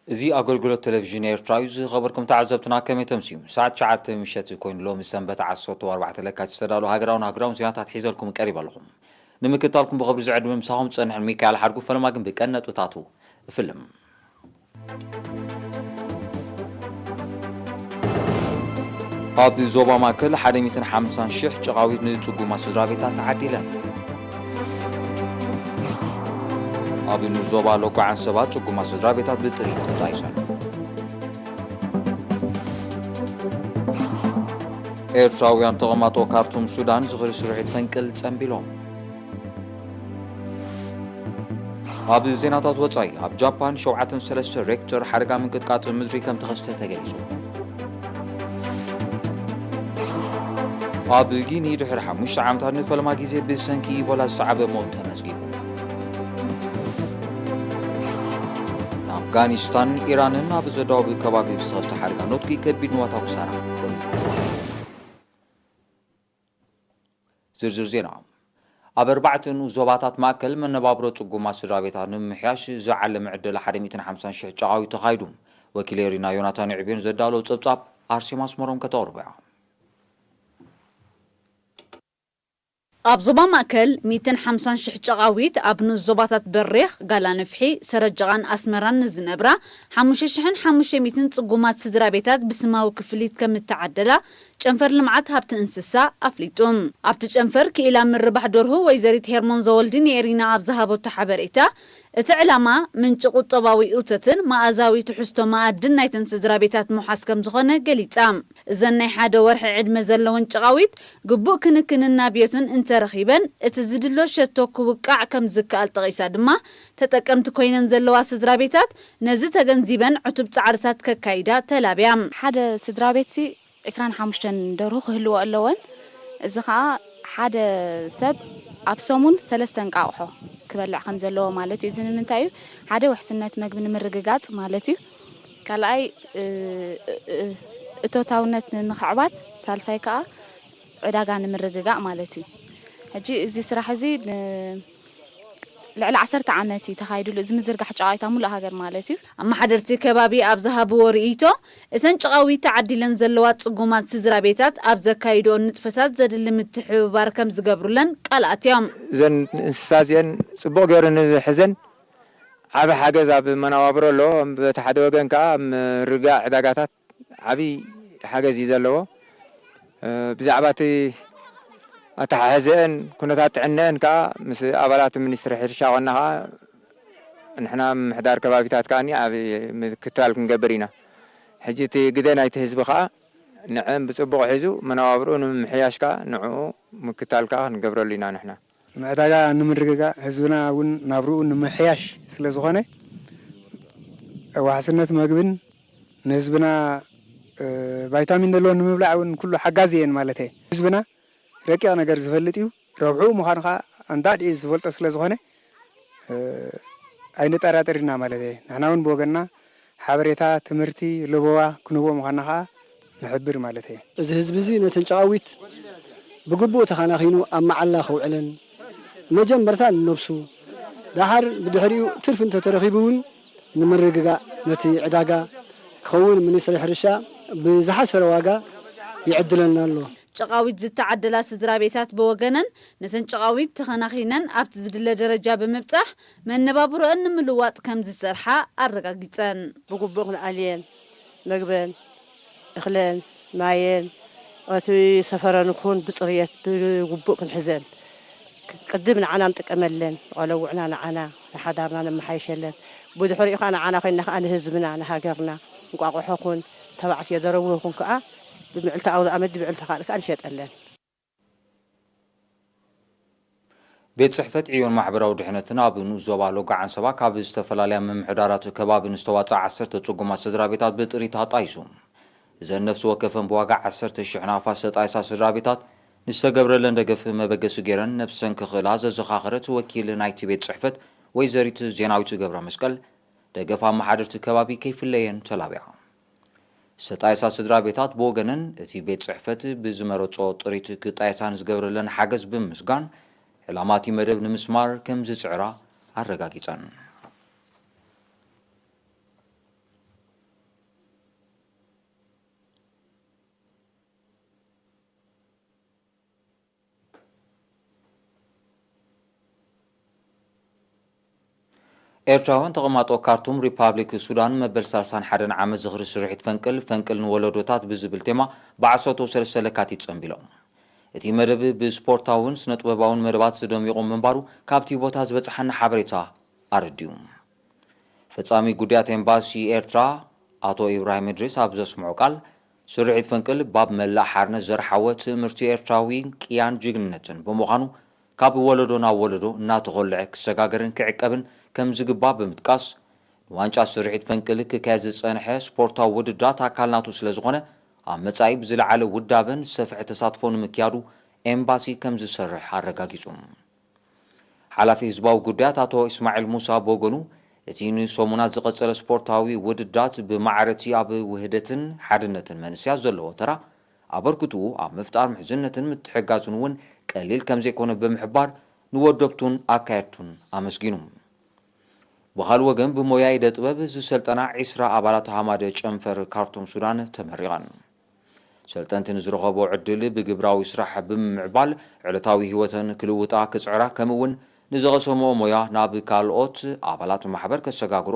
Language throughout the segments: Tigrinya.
እዚ ኣገልግሎት ቴሌቪዥን ኤርትራ እዩ። ዝኸበርኩም ተዓዘብትና፣ ከመይ ተምስዩ? ሰዓት ትሽዓተ ምሸት ኮይኑ፣ ሎሚ ሰንበት ዓሰርተ ኣርባዕተ ለካቲት ዝተዳለወ ሃገራውን ሃገራውን ዜናታት ሒዘልኩም ቀሪበ ኣለኹ። ንምክታልኩም ብኽብሪ ዝዕድም ምሳኹም ዝጸንሐን ሚካኤል ሓድጉ። ፈለማ ግን ብቀንዲ ነጥብታቱ እፍልም። ኣብ ዞባ ማእከል ሓደ ሚእትን ሓምሳን ሽሕ ጨቓዊት ንጽጉማት ስድራ ቤታት ተዓዲለን። ኣብ ንዞባ ሎጎ ዓንሰባ ጽጉማት ስድራ ቤታት ብጥሪት ተጣይሰን። ኤርትራውያን ተቐማጦ ካርቱም ሱዳን ዝኽሪ ስርሒት ፈንቅል ጸንቢሎም። ኣብ ዜናታት ወጻኢ፣ ኣብ ጃፓን ሸውዓተ ነጥቢ ሰለስተ ሬክተር ሓደጋ ምንቅጥቃጥ ምድሪ ከም ተኸስተ ተገሊጹ። ኣብ ጊኒ ድሕሪ ሓሙሽተ ዓመታት ንፈለማ ግዜ ብሰንኪ ኢቦላ ዝሰዓበ ሞት ተመዝጊቡ። ንኣፍጋኒስታን ኢራንን ኣብ ዘዳወብ ከባቢ ብዝተኸስተ ሓደጋ ኖትኪ ከቢድ ንዋታዊ ክሳራ። ዝርዝር ዜና። ኣብ ኣርባዕተ ንኡስ ዞባታት ማእከል መነባብሮ ጽጉማት ስድራ ቤታት ንምምሕያሽ ዝዓለመ ዕደላ ሓደ ሚእትን ሓምሳን ሽሕ ጨቓዊት ተኻይዱ። ወኪል ኤሪና ዮናታን ዕብዮን ዘዳለዎ ጸብጻብ ኣርሴማ ኣስመሮም ከተቕርቦ እያ። ኣብ ዞባ ማእከል ሚእትን ሓምሳን ሽሕ ጨቓዊት ኣብ ንኡስ ዞባታት በሬኽ፣ ጋላ ንፍሒ፣ ሰረጀቓን ኣስመራን ንዝነብራ ሓሙሽተ ሽሕን ሓሙሽተ ሚእትን ጽጉማት ስድራ ቤታት ብስማዊ ክፍሊት ከም እተዓደላ ጨንፈር ልምዓት ሃብቲ እንስሳ ኣፍሊጡ። ኣብቲ ጨንፈር ክኢላ ምርባሕ ደርሁ ወይዘሪት ሄርሞን ዘወልዲ ንኤሪና ኣብ ዝሃበቶ ሓበሬታ፣ እቲ ዕላማ ምንጪ ቁጠባዊ እቶትን መኣዛዊ ትሕዝቶ መኣድን ናይተን ስድራ ቤታት ምውሓስ ከም ዝኾነ ገሊጻ። እዘን ናይ ሓደ ወርሒ ዕድመ ዘለወን ጨቓዊት ግቡእ ክንክንን ናብዮትን እንተረኺበን፣ እቲ ዝድሎ ሸቶ ክውቃዕ ከም ዝከኣል ጠቒሳ ድማ፣ ተጠቀምቲ ኮይነን ዘለዋ ስድራ ቤታት ነዚ ተገንዚበን ዕቱብ ጻዕርታት ከካይዳ ተላብያ። ሓደ ስድራ ቤትሲ ዕስራን ሓሙሽተን ደርሁ ክህልዎ ኣለወን። እዚ ኸኣ ሓደ ሰብ ኣብ ሰሙን ሰለስተ እንቃቑሖ ክበልዕ ከም ዘለዎ ማለት እዩ። እዚ ንምንታይ እዩ? ሓደ ውሕስነት መግቢ ንምርግጋጽ ማለት እዩ። ካልኣይ፣ እ፣ እ፣ እ፣ እቶታውነት ንምኽዕባት፣ ሳልሳይ ከኣ ዕዳጋ ንምርግጋእ ማለት እዩ። ሕጂ እዚ ስራሕ እዚ ን-፣ ልዕሊ ዓሰርተ ዓመት እዩ ተኻይድሉ፣ እዚ ምዝርጋሕ ጨቓዊት ኣብ ሙሉእ ሃገር ማለት እዩ። ኣመሓደርቲ ከባቢ ኣብ ዝሃብዎ ርእይቶ፣ እተን ጨቓዊት ተዓዲለን ዘለዋ ጽጉማት ስድራ ቤታት ኣብ ዘካይድኦ ንጥፈታት ዘድሊ ምትሕብባር ከም ዝገብሩለን ቃል ኣትዮም። እዘን እንስሳ እዚአን ጽቡቕ ገይሩ ንሕዘን ዓቢ ሓገዝ ኣብ መነባብሮ ኣለዎ። በቲ ሓደ ወገን ከኣ ኣብ ምርግጋእ ዕዳጋታት ዓቢ ሓገዝ እዩ ዘለዎ። እ፣ ብዛዕባ እቲ ኣተሓሕዘአን ኩነታት ጥዕነአን ከኣ ምስ ኣባላት ሚኒስትሪ ሕርሻ ኮና ከኣ ንሕና ምምሕዳር ከባቢታት ከኣ ዓቢ ምክትታል ክንገብር ኢና። ሕጂ እቲ ግደ ናይቲ ህዝቢ ከኣ ንዐን ብጽቡቕ ሒዙ መነባብርኡ ንምምሕያሽ ከኣ ንዕኡ ምክትታል ከኣ ክንገብረሉ ኢና ንሕና። ንዕዳጋ ንምርግጋእ፣ ህዝብና እውን ናብርኡ ንምምሕያሽ ስለ ዝኾነ፣ ዋሕስነት መግብን ንህዝብና፣ እ፣ ቫይታሚን ዘለዎ ንምብላዕ እውን ኩሉ ሓጋዚ እየን ማለት እየ። ህዝብና ረቂቕ ነገር ዝፈልጥ እዩ። ረብሕኡ ምዃኑ ኸዓ ኣንዳዕዲኡ ዝፈልጦ ስለ ዝኾነ፣ እ፣ ኣይንጠራጠር ኢና ማለት እየ። ንሕና እውን ብወገንና ሓበሬታ፣ ትምህርቲ፣ ለበዋ ክንህቦ ምዃንና ኸዓ ንሕብር ማለት እየ። እዚ ህዝቢ እዚ ነተን ጨቓዊት ብግቡእ ተኸናኺኑ ኣብ መዓላ ከውዕለን መጀመርታ ንነብሱ፣ ደሓር ብድሕሪኡ ትርፊ እንተተረኺቡ እውን ንምርግጋእ ነቲ ዕዳጋ ክኸውን ሚኒስትሪ ሕርሻ ብዝሓሰረ ዋጋ ይዕድለና ኣሎ። ጨቓዊት ዝተዓደላ ስድራ ቤታት ብወገነን፣ ነተን ጨቓዊት ተኸናኺነን ኣብቲ ዝድለ ደረጃ ብምብጻሕ መነባብሮአን ንምልዋጥ ከም ዝሰርሓ ኣረጋጊጸን። ብግቡእ ክንኣልየን፣ መግበን፣ እኽለን፣ ማየን፣ እቲ ሰፈረን ኩን ብጽርየት ብግቡእ ክንሕዘን፣ ቅድም ንዓና ንጥቀመለን፣ ቆለውዕና ንዓና፣ ንሓዳርና ነመሓይሸለን፣ ብድሕሪኡ ኸዓ ንዓና ኮይንና ኸዓ ንህዝብና፣ ንሃገርና፣ እንቋቑሖ ኩን፣ ተባዕትዮ ደረቡ ኩን ከኣ ብምዕልቲ ኣውደ ኣመት ብዕልቲ ካልእ ከኣ ንሸጠለን። ቤት ጽሕፈት ዕዮን ማሕበራዊ ድሕነትን ኣብ ንኡስ ዞባ ሎጋ ዓንሰባ ካብ ዝተፈላለያ ምምሕዳራት ከባቢ ንዝተዋጽኣ ዓሰርተ ጽጉማት ስድራ ቤታት ብጥሪት ኣጣይሱ። እዘን ነፍሲ ወከፈን ብዋጋ ዓሰርተ ሽሕ ናፋስ ዝተጣየሳ ስድራ ቤታት ንዝተገብረለን ደገፍ መበገሲ ገይረን ነብሰን ክኽእላ ዘዘኻኸረት ወኪል ናይቲ ቤት ጽሕፈት ወይዘሪት ዜናዊት ገብረ መስቀል፣ ደገፍ ኣመሓደርቲ ከባቢ ከይፍለየን ተላቢዓ። ዝተጣየሳ ስድራ ቤታት ብወገነን፣ እቲ ቤት ጽሕፈት ብዝመረጾ ጥሪት ክጣየሳ ንዝገብረለን ሓገዝ ብምምስጋን፣ ዕላማ እቲ መደብ ንምስማር ከም ዝጽዕራ ኣረጋጊጸን። ኤርትራውያን ተቐማጦ ካርቱም ሪፓብሊክ ሱዳን መበል ሰላሳን ሓደን ዓመት ዝኽሪ ስርሒት ፈንቅል፣ ፈንቅል ንወለዶታት ብዝብል ቴማ ብዓሰርተ ሰለስተ ለካቲት ጸንቢሎም። እቲ መደብ ብስፖርታውን ስነ ጥበባውን መደባት ደሚቑ ምንባሩ ካብቲ ቦታ ዝበጽሓና ሓበሬታ ኣረዲኡ። ፈጻሚ ጉዳያት ኤምባሲ ኤርትራ ኣቶ ኢብራሂም እድሪስ ኣብ ዘስምዖ ቃል፣ ስርሒት ፈንቅል ባብ መላእ ሓርነት ዘርሓወ ትምህርቲ ኤርትራዊ ቅያን ጅግንነትን ብምዃኑ፣ ካብ ወለዶ ናብ ወለዶ እናተኾልዐ ክሰጋገርን ክዕቀብን ከም ዝግባእ ብምጥቃስ፣ ንዋንጫ ስርሒት ፈንቅል ክካየድ ዝጸንሐ ስፖርታዊ ውድድራት ኣካል ናቱ ስለ ዝኾነ፣ ኣብ መጻኢ ብዝለዓለ ውዳበን ሰፍሐ ተሳትፎ ንምክያዱ ኤምባሲ ከም ዝሰርሕ ኣረጋጊጹ። ሓላፊ ህዝባዊ ጉዳያት ኣቶ እስማዒል ሙሳ ብወገኑ፣ እቲ ንሰሙናት ዝቐጸለ ስፖርታዊ ውድድራት ብማዕረቲ ኣብ ውህደትን ሓድነትን መንስያት ዘለዎ ተራ፣ ኣበርክትኡ ኣብ ምፍጣር ምሕዝነትን ምትሕጋዝን እውን ቀሊል ከም ዘይኮነ ብምሕባር፣ ንወደብቱን ኣካየድቱን ኣመስጊኑ። ብኻልእ ወገን፣ ብሞያ ኢደ ጥበብ ዝሰልጠና ዒስራ ኣባላት ሃማደ ጨንፈር ካርቱም ሱዳን ተመሪቐን። ሰልጠንቲ ንዝረኸቦ ዕድል ብግብራዊ ስራሕ ብምምዕባል፣ ዕለታዊ ህይወተን ክልውጣ ክጽዕራ፣ ከምኡ እውን ንዝቐሰምኦ ሞያ ናብ ካልኦት ኣባላት ማሕበር ከሰጋግሮ፣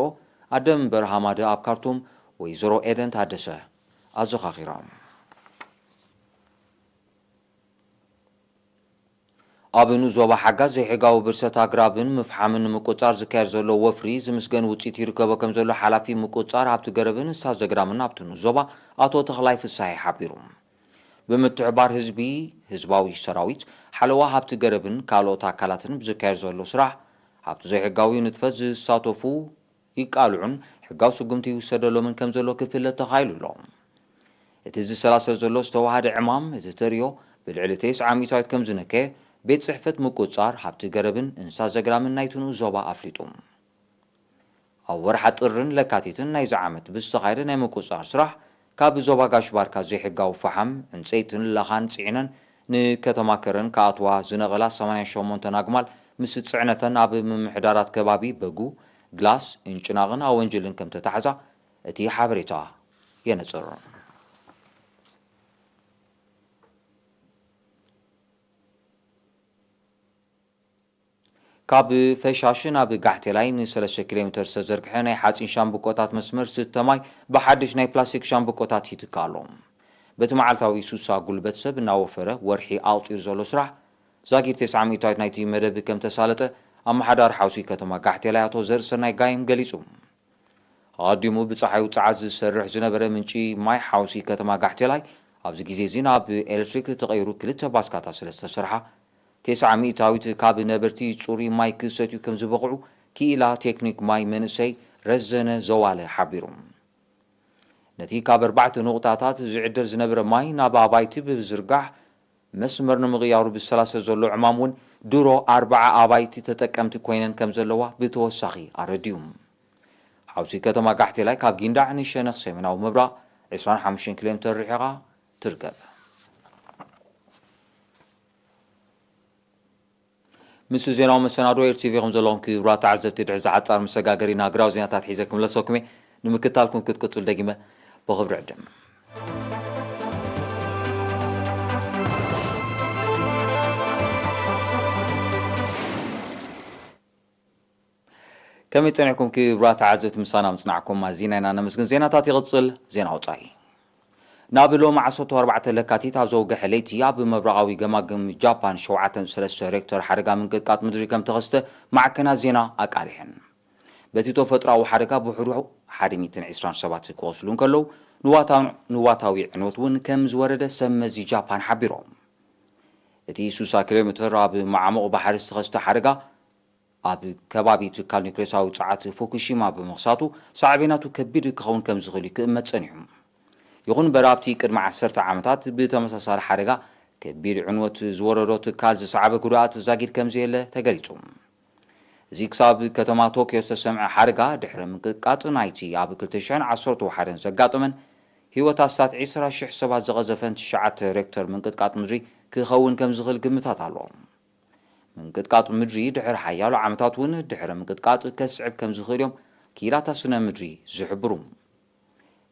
ኣደ መንበር ሃማደ ኣብ ካርቱም ወይዘሮ ኤደን ታደሰ ኣዘኻኺራ። ኣብ ንኡስ ዞባ ሓጋዝ ዘይሕጋዊ ብርሰት ኣግራብን ምፍሓምን ንምቁጽጻር ዝካየድ ዘሎ ወፍሪ ዝምስገን ውጽኢት ይርከቦ ከም ዘሎ ሓላፊ ምቁጽጻር ሃብቲ ገረብን እንስሳ ዘግራምን ኣብቲ ንኡስ ዞባ ኣቶ ተኽላይ ፍሳሐ ሓቢሩ። ብምትሕባር ህዝቢ፣ ህዝባዊ ሰራዊት፣ ሓለዋ ሃብቲ ገረብን ካልኦት ኣካላትን ብዝካየድ ዘሎ ስራሕ፣ ኣብቲ ዘይሕጋዊ ንጥፈት ዝሳተፉ ይቃልዑን ሕጋዊ ስጉምቲ ይውሰደሎምን ከም ዘሎ ክፍለጥ ተኻኢሉ ኣሎ። እቲ ዝሰላሰል ዘሎ ዝተዋሃደ ዕማም፣ እቲ ተርእዮ ብልዕሊ ተስዓ ሚእታዊት ከም ዝነከየ ቤት ጽሕፈት ምቁጽጻር ሃብቲ ገረብን እንስሳ ዘግራምን ናይቲ ንኡስ ዞባ ኣፍሊጡ። ኣብ ወርሓ ጥርን ለካቲትን ናይዚ ዓመት ብዝተኻየደ ናይ ምቁጽጻር ስራሕ፣ ካብ ዞባ ጋሽ ባርካ ዘይሕጋዊ ፈሓም፣ ዕንጸይትን ላኻን ጽዒነን ንከተማ ከረን ክኣትዋ ዝነቐላ ሰማንያን ሸሞንተን ኣግማል፣ ምስ ጽዕነተን ኣብ ምምሕዳራት ከባቢ በጉ፣ ግላስ፣ እንጭናቕን ኣወንጅልን ከም ተታሕዛ እቲ ሓበሬታ የነጽር። ካብ ፈሻሽ ናብ ጋሕቴላይ ንሰለስተ ኪሎ ሜተር ዝተዘርግሐ ናይ ሓጺን ሻምብቆታት መስመር ዝስተ ማይ ብሓድሽ ናይ ፕላስቲክ ሻምብቆታት ይትካእ ኣሎ። በቲ መዓልታዊ ሱሳ ጉልበት ሰብ እናወፈረ ወርሒ ኣቑጺሩ ዘሎ ስራሕ፣ ዛጊድ ተስዓ ሚእታዊት ናይቲ መደብ ከም ተሳለጠ ኣመሓዳሪ ሓውሲ ከተማ ጋሕቴላይ ኣቶ ዘርእሰናይ ጋይም ገሊጹ። ኣቐዲሙ ብጸሓይ ውጽዓት ዝሰርሕ ዝነበረ ምንጪ ማይ ሓውሲ ከተማ ጋሕቴላይ፣ ኣብዚ ግዜ እዚ ናብ ኤሌክትሪክ ተቐይሩ ክልተ ባስካታት ስለ ዝተሰርሓ፣ ተስዓ ሚእታዊት ካብ ነበርቲ ጽሩይ ማይ ክሰትዩ ከም ዝበቕዑ ክኢላ ቴክኒክ ማይ መንእሰይ ረዘነ ዘዋለ ሓቢሩ። ነቲ ካብ ኣርባዕተ ንቑጣታት ዝዕደል ዝነበረ ማይ ናብ ኣባይቲ ብምዝርጋሕ፣ መስመር ንምቕያሩ ብዝሰላሰል ዘሎ ዕማም እውን፣ ድሮ ኣርባዓ ኣባይቲ ተጠቀምቲ ኮይነን ከም ዘለዋ ብተወሳኺ ኣረዲኡ። ሓውሲ ከተማ ጋሕቴላይ ካብ ጊንዳዕ ንሸነኽ ሰሜናዊ ምብራቕ ዕስራን ሓሙሽተን ኪሎ ሜተር ርሒቓ ትርከብ። ምስ ዜናዊ መሰናዶ ኤር ቲ ቪ ከም ዘለኹም ክቡራት ተዓዘብቲ፣ ድሕሪ ዝሓጻር መሰጋገሪ ናግራዊ ዜናታት ሒዘ ክምለሰኩም እየ። ንምክታልኩም ክትቅጽሉ ደጊመ ብኽብሪ ዕድም። ከመይ ጸኒሕኩም ክቡራት ተዓዘብቲ? ምሳና ምጽናዕኩም ኣዚና ኢና ነመስግን። ዜናታት ይቕጽል። ዜና ወጻኢ። ናብ ሎሚ ዓሰርተ ኣርባዕተ ለካቲት ኣብ ዘውግሐ ለይቲ ኣብ ምብራቓዊ ገማግም ጃፓን ሸውዓተ ነጥቢ ሰለስተ ሬክተር ሓደጋ ምንቅጥቃጥ ምድሪ ከም ተኸስተ ማዕከናት ዜና ኣቃሊሐን። በቲ ተፈጥሮኣዊ ሓደጋ ብውሕዱ ሓደ ሚእትን ዕስራን ሰባት ክቖስሉ እንከለዉ፣ ንዋታ-፣ ንዋታዊ ዕንወት እውን ከም ዝወረደ ሰብ መዚ ጃፓን ሓቢሮም። እቲ ስሳ ኪሎ ሜተር ኣብ መዓሙቕ ባሕሪ ዝተኸስተ ሓደጋ፣ ኣብ ከባቢ ትካል ኒውክሌሳዊ ጸዓት ፉኩሺማ ብምኽሳቱ፣ ሳዕቤናቱ ከቢድ ክኸውን ከም ዝኽእል እዩ ክእመት ጸኒሑ። ይኹን እምበር፣ ኣብቲ ቅድሚ ዓሰርተ ዓመታት ብተመሳሳሊ ሓደጋ ከቢድ ዕንወት ዝወረዶ ትካል ዝሰዓበ ጉድኣት ዛጊድ ከም ዘየለ ተገሊጹ። እዚ ክሳብ ከተማ ቶክዮ ዝተሰምዐ ሓደጋ፣ ድሕሪ ምንቅጥቃጥ ናይቲ ኣብ ክልተ ሽሕን ዓሰርተ ሓደን ዘጋጠመን ህይወት ኣስታት ዕስራ ሽሕ ሰባት ዝቐዘፈን ትሽዓተ ሬክተር ምንቅጥቃጥ ምድሪ ክኸውን ከም ዝኽእል ግምታት ኣሎ። ምንቅጥቃጥ ምድሪ ድሕሪ ሓያሎ ዓመታት እውን ድሕሪ ምንቅጥቃጥ ከስዕብ ከም ዝኽእል እዮም ክኢላታት ስነ ምድሪ ዝሕብሩ።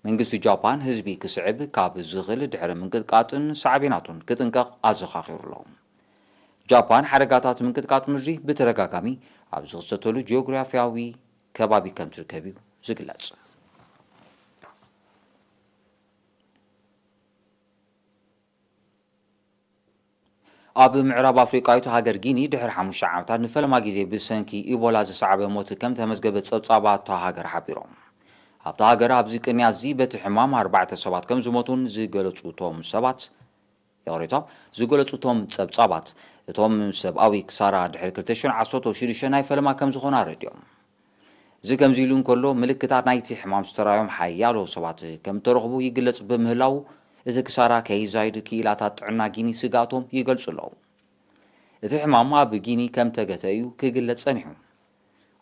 መንግስቲ ጃፓን ህዝቢ ክስዕብ ካብ ዝኽእል ድሕሪ ምንቅጥቃጥን ሳዕቤናቱን ክጥንቀቕ ኣዘኻኺሩ ኣሎ። ጃፓን ሓደጋታት ምንቅጥቃጥ ምድሪ ብተደጋጋሚ ኣብ ዝኽሰተሉ ጂኦግራፊያዊ ከባቢ ከም ትርከብ እዩ ዝግለጽ። ኣብ ምዕራብ ኣፍሪቃዊት ሃገር ጊኒ ድሕሪ ሓሙሽተ ዓመታት ንፈለማ ግዜ ብሰንኪ ኢቦላ ዝሰዓበ ሞት ከም ተመዝገበ ጸብጻባት እታ ሃገር ሓቢሮም። ኣብታ ሃገር ኣብዚ ቅንያት እዚ በቲ ሕማም ኣርባዕተ ሰባት ከም ዝሞቱን ዝገለጹ እቶም ሰባት፣ ይቕሬታ፣ ዝገለጹ እቶም ጸብጻባት፣ እቶም ሰብኣዊ ክሳራ ድሕሪ ክልተ ሽሕን ዓሰርተ ሽዱሽተ ናይ ፈለማ ከም ዝኾኑ ኣረዲኦም። እዚ ከምዚ ኢሉ እንከሎ፣ ምልክታት ናይቲ ሕማም ዝተራእዮም ሓያሎ ሰባት ከም እተረኽቡ ይግለጽ ብምህላዉ፣ እቲ ክሳራ ከይዛይድ ክኢላታት ጥዕና ጊኒ ስግኣቶም ይገልጹ ኣለዉ። እቲ ሕማም ኣብ ጊኒ ከም ተገተ እዩ ክግለጽ ጸኒሑ።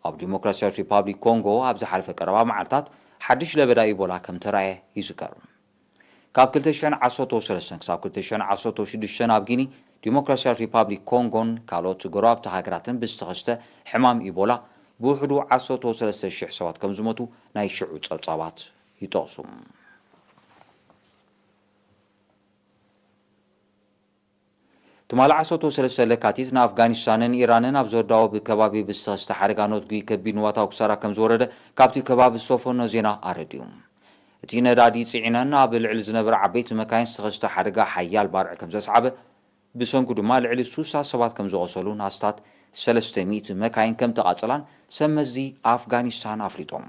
ኣብ ዲሞክራሲያዊት ሪፓብሊክ ኮንጎ ኣብ ዝሓለፈ ቀረባ መዓልታት ሓድሽ ለበዳ ኢቦላ ከም ተራእየ ይዝከር። ካብ ክልተ ሽሕን ዓሰርተ ሰለስተን ክሳብ ክልተ ሽሕን ዓሰርተ ሽዱሽተን ኣብ ጊኒ፣ ዲሞክራሲያዊት ሪፓብሊክ ኮንጎን ካልኦት ጎረባብቲ ሃገራትን ብዝተኸስተ ሕማም ኢቦላ ብውሕዱ ዓሰርተ ሰለስተ ሽሕ ሰባት ከም ዝሞቱ ናይ ሽዑ ጸብጻባት ይጠቕሱ። ትማሊ ዓሰርተ ሰለስተ ለካቲት ንኣፍጋኒስታንን ኢራንን ኣብ ዘወዳወብ ከባቢ ብዝተኸስተ ሓደጋ ነትጒ ከቢድ ንዋታዊ ክሳራ ከም ዝወረደ ካብቲ ከባቢ ዝሰፈኖ ዜና ኣረዲኡ። እቲ ነዳዲ ጽዒነን ኣብ ልዕሊ ዝነበራ ዓበይቲ መካይን ዝተኸስተ ሓደጋ ሓያል ባርዕ ከም ዘስዓበ፣ ብሰንኩ ድማ ልዕሊ ስሳ ሰባት ከም ዝቖሰሉን ኣስታት ሰለስተ ሚእቲ መካይን ከም ተቓጸላን ሰብ መዚ ኣፍጋኒስታን ኣፍሊጦም።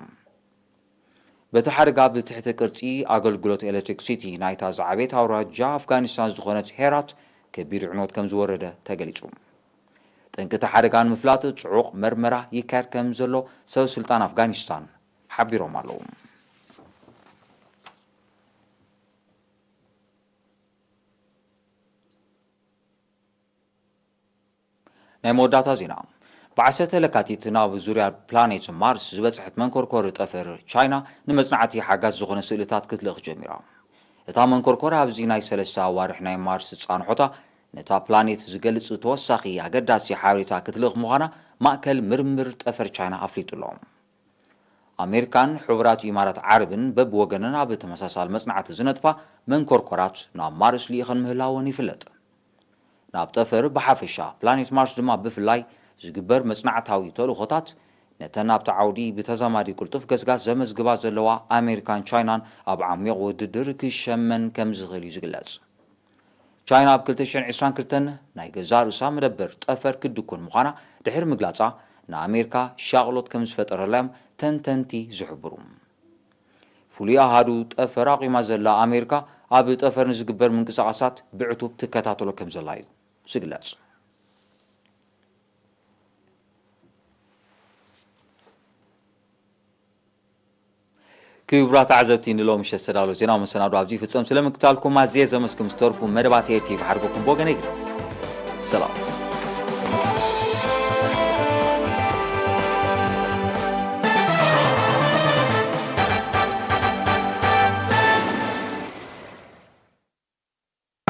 በቲ ሓደጋ ብትሕቲ ቅርጺ ኣገልግሎት ኤሌክትሪክሲቲ ናይታ ዝዓበየት ኣውራጃ ኣፍጋኒስታን ዝኾነት ሄራት ከቢድ ዕንወት ከም ዝወረደ ተገሊጹ። ጠንቂ እቲ ሓደጋ ንምፍላጥ ጽዑቕ መርመራ ይካየድ ከም ዘሎ ሰብ ስልጣን ኣፍጋኒስታን ሓቢሮም ኣለዉ። ናይ መወዳእታ ዜና። ብዓሰርተ ለካቲት ናብ ዙርያ ፕላኔት ማርስ ዝበጽሐት መንኮርኮር ጠፈር ቻይና ንመጽናዕቲ ሓጋዝ ዝኾነ ስእልታት ክትልእኽ ጀሚራ። እታ መንኮርኮር ኣብዚ ናይ ሰለስተ ኣዋርሕ ናይ ማርስ ጻንሖታ ነታ ፕላኔት ዝገልጽ ተወሳኺ ኣገዳሲ ሓበሬታ ክትልእኽ ምዃና ማእከል ምርምር ጠፈር ቻይና ኣፍሊጡ ኣሎ። ኣሜሪካን ሕቡራት ኢማራት ዓረብን በብወገነን ኣብ ተመሳሳሊ መጽናዕቲ ዝነጥፋ መንኮርኮራት ናብ ማርስ ልኢኸን ምህላወን ይፍለጥ። ናብ ጠፈር ብሓፈሻ፣ ፕላኔት ማርስ ድማ ብፍላይ ዝግበር መጽናዕታዊ ተልእኾታት፣ ነተን ኣብቲ ዓውዲ ብተዛማዲ ቅልጡፍ ገስጋስ ዘመዝግባ ዘለዋ ኣሜሪካን ቻይናን ኣብ ዓሚቕ ውድድር ክሸመን ከም ዝኽእል እዩ ዝግለጽ። ቻይና ኣብ ክልተ ሽሕን ዕስራን ክልተን ናይ ገዛእ ርእሳ መደበር ጠፈር ክትድኩን ምዃና ድሕሪ ምግላጻ፣ ንኣሜሪካ ሻቕሎት ከም ዝፈጠረላ እዮም ተንተንቲ ዝሕብሩ። ፍሉይ ኣሃዱ ጠፈር ኣቑማ ዘላ ኣሜሪካ፣ ኣብ ጠፈር ንዝግበር ምንቅስቓሳት ብዕቱብ ትከታተሎ ከም ዘላ እዩ ዝግለጽ። ክቡራት ተዓዘብቲ፣ ንሎሚ ምሸት ዝተዳለወ ዜናዊ መሰናዶ ኣብዚ ይፍጸም። ስለ ምክታልኩም ኣዝየ ዘመስግን። ምስ ተርፉ መደባት ኤ ቲ ቪ ሓድጎኩም ብወገነይ ግደ። ሰላም።